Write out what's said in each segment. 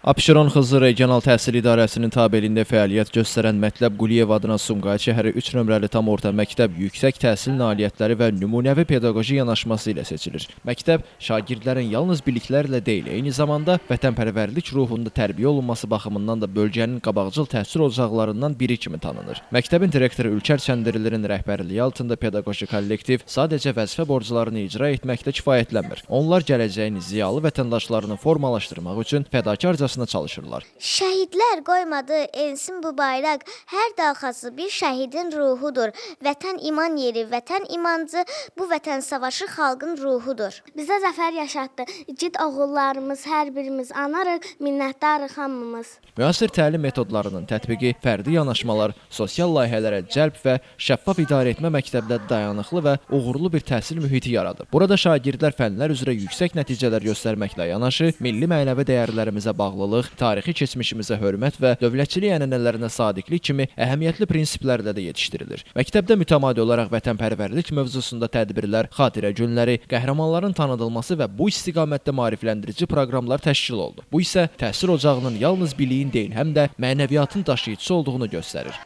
Abşeron Xızı Regional Təhsil İdarəsinin tabeliyində fəaliyyət göstərən Mətləb Quliyev adına Sumqayıt şəhəri 3 nömrəli tam orta məktəb yüksək təhsil nailiyyətləri və nümunəvi pedaqoji yanaşması ilə seçilir. Məktəb şagirdlərin yalnız biliklərlə deyil, eyni zamanda vətənpərvərlik ruhunda tərbiyə olunması baxımından da bölgənin qabaqcıl təhsil ocaqlarından biri kimi tanınır. Məktəbin direktoru Ülker Çəndirlinin rəhbərliyi altında pedaqoji kollektiv sadəcə vəzifə borclarını icra etməklə kifayətlənmir. Onlar gələcəyin ziyalı vətəndaşlarını formalaşdırmaq üçün fədakarcasına çalışırlar. Şəhidlər qoymadı ensin bu bayraq. Hər dalğası bir şəhidin ruhudur. Vətən iman yeri, vətən imancı, bu vətən savaşı xalqın ruhudur. Bizə zəfər yaşatdı. İgid oğullarımız hər birimiz anarıq, minnətdarıq hamımız. Müasir təlim metodlarının tətbiqi, fərdi yanaşmalar, sosial layihələrə cəlb və şəffaf idarəetmə məktəbdə dayanıqlı və uğurlu bir təhsil mühiti yaradıb. Burada şagirdlər fənlər üzrə yüksək nəticələr göstərməklə yanaşı, milli mənəvi dəyərlərimizə bağlılıq, tarixi keçmişimizə hörmət və dövlətçilik ənənələrinə sadiqlik kimi əhəmiyyətli prinsiplərlə də yetişdirilir. Məktəbdə mütəmadi olaraq vətənpərvərlik mövzusunda tədbirlər, xatirə günləri, qəhrəmanların tanıdılması və bu istiqamətdə maarifləndirici proqramlar təşkil olundu. Bu isə təhsil ocağının yalnız biliyin deyil, həm də mənəviyyatın daşıyıcısı olduğunu göstərir.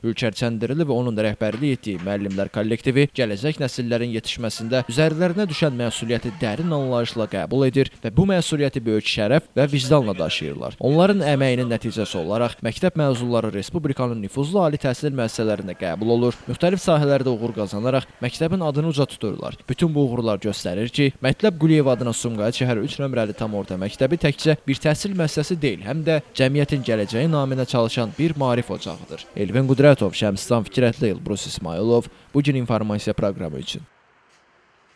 Ülker Çəndirli və onun rəhbərlik etdiyi müəllimlər kollektivi gələcək nəsillərin yetişməsində üzərlərinə düşən məsuliyyəti dərin anlayışla qəbul edir və bu məsuliyyəti böyük şərəf və vicdanla daşıyırlar. Onların əməyinin nəticəsi olaraq məktəb məzunları respublikanın nüfuzlu ali təhsil müəssisələrində qəbul olur, müxtəlif sahələrdə uğur qazanaraq məktəbin adını uca tuturlar. Bütün bu uğurlar göstərir ki, Mətləb Quliyev adına Sumqayıt şəhəri 3 nömrəli tam orta məktəbi təkcə bir təhsil müəssisəsi deyil, həm də cəmiyyətin gələcəyi naminə çalışan bir maarif ocağıdır. Elvin Qudrətov, Şəmsistan Fikrətli, Elbrus İsmayılov, Bu gün informasiya proqramı üçün.